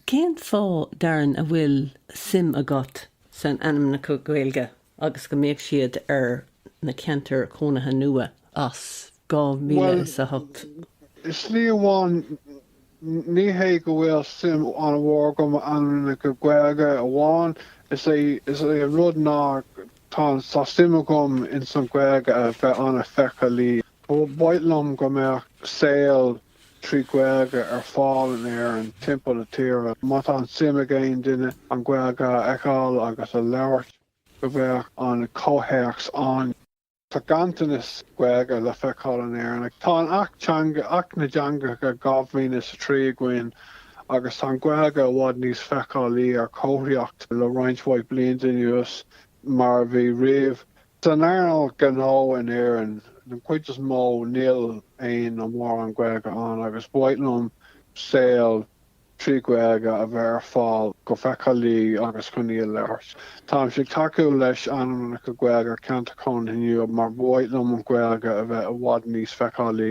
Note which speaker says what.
Speaker 1: Cén fáth, Darren, a bhfuil suim agat san ainmneacha Gaeilge agus go mbeadh siad ar na ceantair chónaithe nua as 2008?
Speaker 2: Bhuel, i slí amháin, ní hé go bhfuil suim an-mhór agam in ainmneacha Gaeilge amháin, is é is é an rud ná tá tá suim agam ins an Ghaeilge a bheith an-fheiceálaí. Ba mhaith liom go mbeadh saol 3 Ghaeilge ar fáil in Éirinn, timpeall na tíre. Má tá an suim ag aon duine an Ghaeilge a fheiceáil agus a labhairt, go mbeadh an comhthéacs ann. Tá ganntanas Gaeilge le feiceáil in Éirinn. Tá an Acht Teanga, Acht na dTeangacha 2003 againn agus tá an Ghaeilge i bhfad níos feiceálaí ar chomharthaíocht le roinnt mhaith blianta anuas mar a bhí riamh. San earnáil gnó in Éirinn, den chuid is mó, níl aon nó mórán Gaeilge ann agus ba mhaith liom saol 3 Ghaeilge a bheith ar fáil go feiceálaí agus chun í a labhairt. Táimse ag tacú leis ainmneacha Gaeilge ar cheantar cónaithe nua mar ba mhaith liom an Ghaeilge a bheith i bhfad níos feiceálaí.